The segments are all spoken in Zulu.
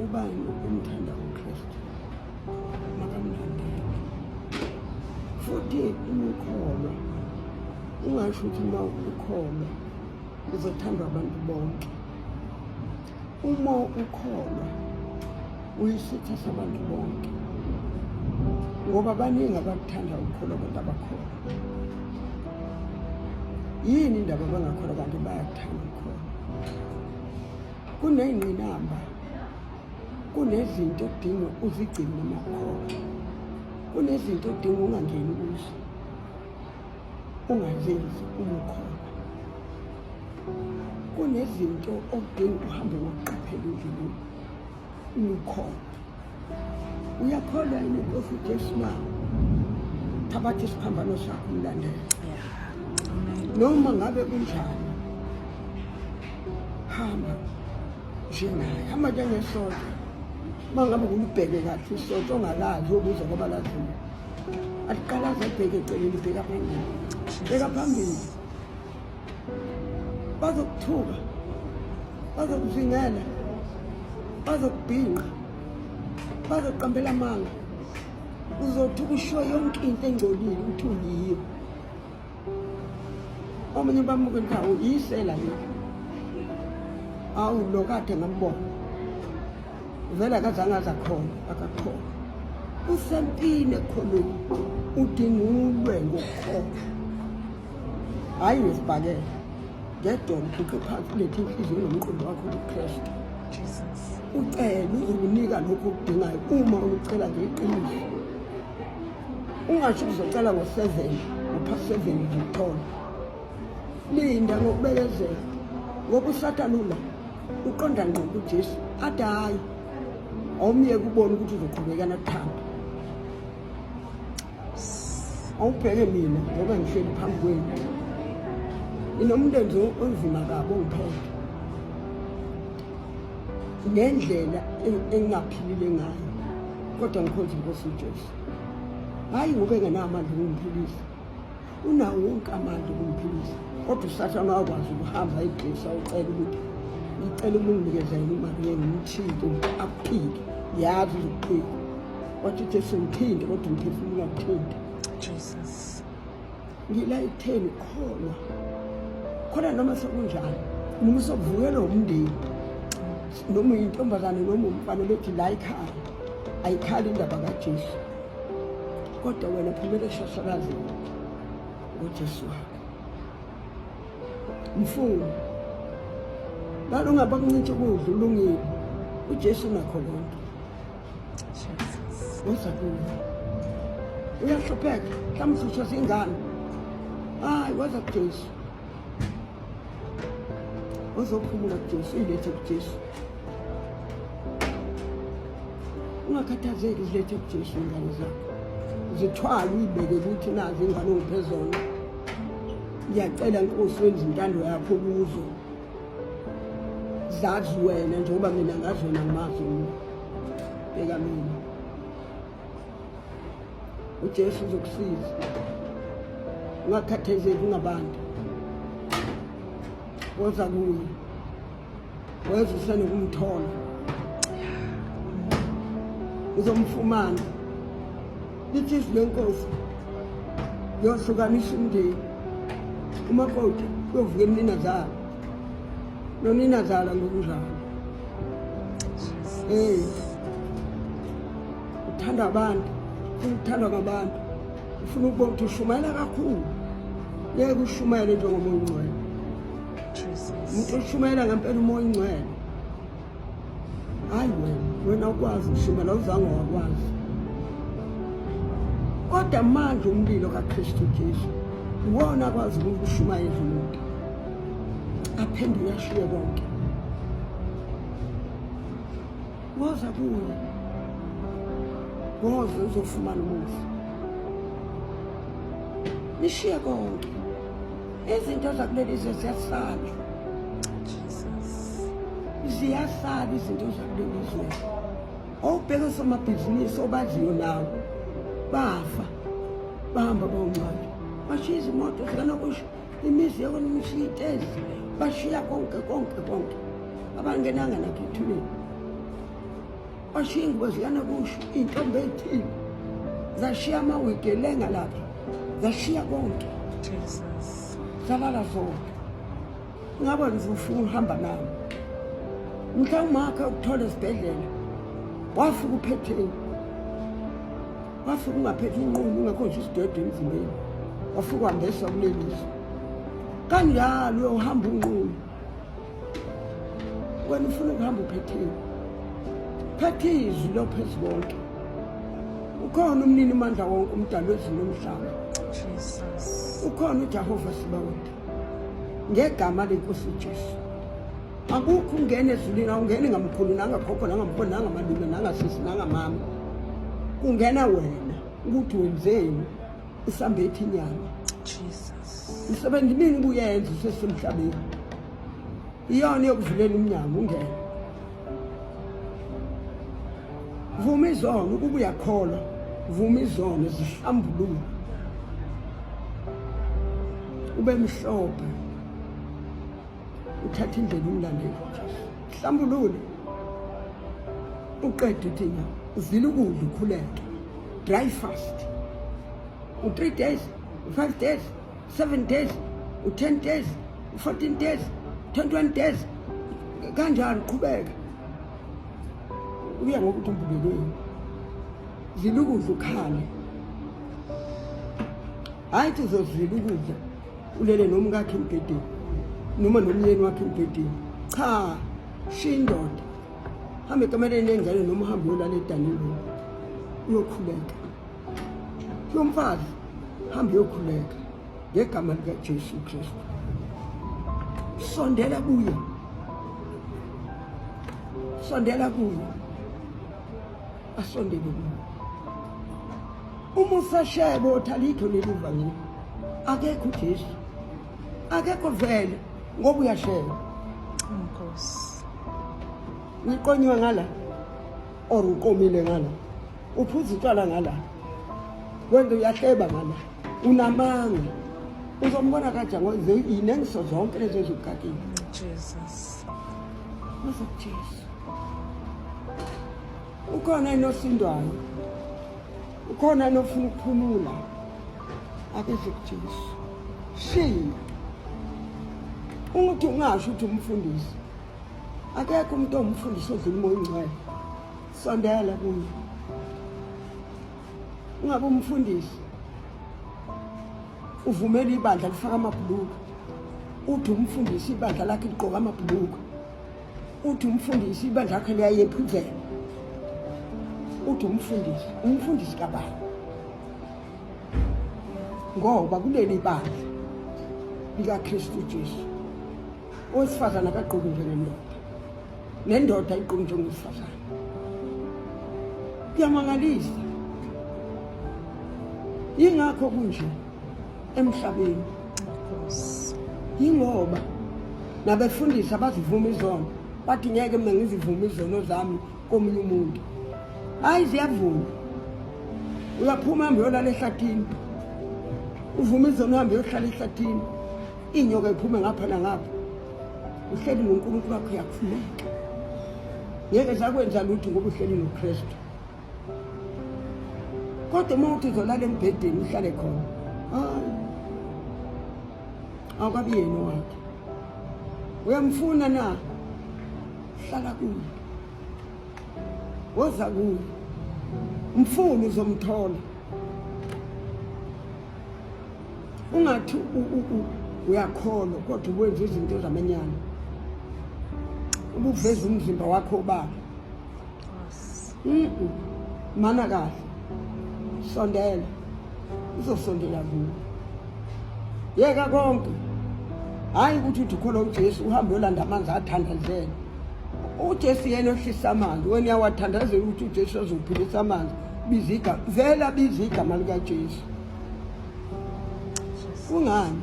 Ubani umthanda uKristu makamlandele. Futhi umkholwa ungasho ukuthi uma ukholwa uzothandwa abantu bonke. Uma ukholwa uyisitha sabantu bonke ngoba baningi abakuthanda ukukholwa abantu abakholwa. Yini indaba bangakholwa kanti bayakuthanda ukukholwa? Kuney'ngqinamba, kunezinto odinga uzigcine uma ukholwa, kunezinto odinga ungangeni kuzo, ungazenzi uma ukholwa. Kunezinto odinga uhambe ngokuqaphela endleleni uma ukholwa. Uyakholwa yini inkosi uJesu na? Thabatha isiphambano sakho umlandele. Noma ngabe kunjani, hamba njengaye, hamba njengesotsha. Uma ngabe kulubheke kahle isotsha ongalazi uyobuza kwabalaziyo. Aliqalaze alibheke eceleni, bheka phambili. Bheka phambili. Bazokuthuka, bazokuzingela, bazokubhinqa, bazoqambela amanga. Uzothi ukushiwo yonke into engcolile ukuthi uyiyo. Omunye bamuke ntawo yisela leli. Awu lo kade ngambona. Vele akazange aze akhona, akakhona. Usempini ekukholweni, udinga ulwe ngokukholwa. Hhayi ngesibhakela. Ngedolo uguqe phansi ulethe inhliziyo nomqondo wakho kuKristu. Ucele uzokunika lokhu okudingayo uma ucela ngeqiniso. Ungasho uzocela ngo-7, ngo-past 7 uzokuthola. Linda ngokubekezela ngoba uSathane ula uqonda ngqo kuJesu athi hhayi awumyeke ubone ukuthi uzoqhubeka nakuthanda. Awubheke mina ngoba ngihleli phambi kwenu. Nginomlenze onzima kabi ongiphethe. Ngendlela engingaphilile ngayo kodwa ngikhonza inkosi uJesu. Hhayi ngoba engenawo amandla okungiphilisa. Unawo wonke amandla okungiphilisa. Kodwa uSathane wakwazi ukuhamba egxisa ucela ukuthi ngicela ukunginikeza yena imali ngeke ngimthinte akuphike. Ngiyazi uzokuphika. Wathi uJesu ngithinte kodwa umphefumulo ungakuthinti. Jesus. Ngila ekutheni kholwa. Khona noma sekunjani, noma sokuvukelwa umndeni, noma uyintombazane noma umfana bethi la ekhaya ayikhali indaba kaJesu. Kodwa wena phumela eshashalazini ngoJesu wakho. Mfuni. Lalo ungabakuncintsha ukudla ulungile. uJesu unakho konke. Woza kuye. Uyahlupheka, mhlawumbe usushisa ingane. Hayi, woza kuJesu. Uzophumula kuJesu, uyilethe kuJesu. Ungakhathazeki, zilethe kuJesu ingane zakho. Zithwale uyibeke ukuthi nazi ingane ongiphe zona. Ngiyacela Nkosi wenze intando yakho kuzo. Zazi wena njengoba mina ngazi wena ngimazi umuntu. Bheka mina. UJesu uzokusiza. Ungakhathazeki ungabantu. Woza kuye. Weza usenokumthola. Uzomfumana. Lithi izwi lenkosi yohlukanisa umndeni. Umakoti uyovuka emninazala. Noninazala ngokunjalo. Hey. Uthanda abantu, ufuna ukuthandwa ngabantu. Ufuna ukubona ukuthi ushumayela kakhulu. Ngeke ushumayele njengomoya ongcwele. Umuntu oshumayela ngempela umoya ongcwele. Hayi wena, wena ukwazi ukushumayela uzange wakwazi. Kodwa amandla omlilo kaKristu Jesu iwona akwazi ukushumayeza umuntu. Aphenduke ashiye konke. Woza kuye. Woza uzofumana umusa. Nishiye konke. Izinto zakuleli zwe ziyasala. Jesus. Ziyasala izinto zakuleli zwe. Awubheke osomabhizinisi obaziyo nawo bafa bahamba bawungcwatywa bashiya izimoto zikanokusho imizi yokunishiya itezi bashiya konke konke konke abangenanga nakho ethuneni. Washiya ingubo zikanokusho, iy'ntombi ey'thile zashiya amawigi elenga lapha, zashiya konke. Jesus. Zalala zonke. Ngabe ngizofuna uhamba nami. Mhla umakhe ukuthola esibhedlela wafika uphetheni. Wafika ungaphethe unqunu ungekho nje isidwedwe emzimbeni. Wafika wambeswa kuleli zwe. Kanjalo uyohamba unqunu. Wena ufuna ukuhamba uphetheni. Phethe izwi lophezu konke. Ukhona umnini mandla wonke umdali wezulu nomhlaba. Jesus. Ukhona uJehova Sibawethu. Ngegama lenkosi uJesu. Akukho ungena ezulwini awungeni ngamkhulu nangakhokho nangamkhulu nangamalume nangasisi nangamama. Kungena wena ukuthi wenzeni usambethe inyama. Jesus. Imisebenzi miningi ubuyenza usesemhlabeni. Iyona yokuvulela umnyango ungene. Vuma izono ukuba uyakholwa, vuma izono zihlambulule. Ube mhlophe. Uthatha indlela umlandele uJesu. Hlambulule. Uqede uthi nya, uzila ukudla ukhuleke. Dry fast. U3 days, u5 days, 7 days, u10 days, u14 days, 21 days. Kanjani qhubeka. Uya ngokuthi umbulelweni. Zila ukudla ukhale. Hayi ukuthi uzozila ukudla ulele nomkakhe embhedeni noma nomyeni wakhe embhedeni. Cha, shiya indoda. Hambe ekamereni lengane noma uhambe uyolala edanini. Uyokhuleka. Yomfazi, hambe uyokhuleka ngegama likaJesu Kristu. Sondela kuye. Sondela kuye. Asondele kuye. Uma usashebo uthi alikho leli vangeli. Akekho uJesu. Akekho vele ngoba uyasheba. Nkosi. Uyiqonywa ngala or uqomile ngala. Uphuza utshwala ngala. Wena uyahleba ngala. Unamanga. Uzombona kanjani ngoba inengiso zonke lezo ezikukakile. Jesus. Waza kuJesu. Ukhona yini osindwayo? Ukhona yini ofuna ukuphumula? Akeze kuJesu. Shiya. Unguthi ungasho ukuthi umfundisi. Akekho umuntu owumfundisi odlula uMoya oNgcwele. Sondela kuye. Ungabe umfundisi. Uvumela ibandla lifaka amabhuluku. Uthi umfundisi ibandla lakhe ligqoka amabhuluku. Uthi umfundisi ibandla lakhe liyayephuzela. Uthi umfundisi, umfundisi kabani? Ngoba kuleli bandla likaKristu Jesu owesifazane akagqoki njengendoda nendoda ayigqoki njengowesifazane. Kuyamangalisa. Yingakho kunje emhlabeni. Yingoba nabefundisi abazivuma izono bathi ngeke mina ngizivume izono zami komunye umuntu. Hayi ziyavuma. Uyaphuma hambe uyolala ehlathini. Uvuma izono uhambe uyohlala ehlathini. Inyoka iphume ngapha nangapha. Uhleli noNkulunkulu wakho uyakhuleka. Ngeke sakwenza lutho ngoba uhleli noKristu. Kodwa uma uthi uzolala embhedeni uhlale khona. Hayi. Awukabi yena wakhe. Uyamfuna na? Hlala kuye. Woza kuye. Mfuni uzomthola. Ungathi uyakholwa kodwa ukwenza izinto zamanyala. Ubuveza umzimba wakho ubaba. Mana kahle. Sondela. Uzosondela kuwe. Yeka konke. Hayi ukuthi uthi ukholwa uJesu uhambe uyolanda amanzi athandazele. uJesu yena ohlisa amanzi, wena uyawathandazela ukuthi uJesu azophilisa amanzi. Biza igama, vela biza igama likaJesu. Kungani?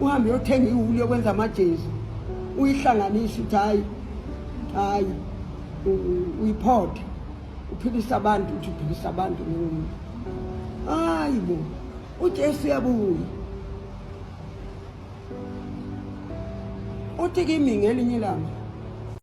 Uhambe uyothenga iwulu yokwenza amajezi, uyihlanganise uthi hayi hayi uyiphothe uphilisa abantu uthi uphilisa abantu hayi bo uJesu uyabuya uthi kimi ngelinye ilanga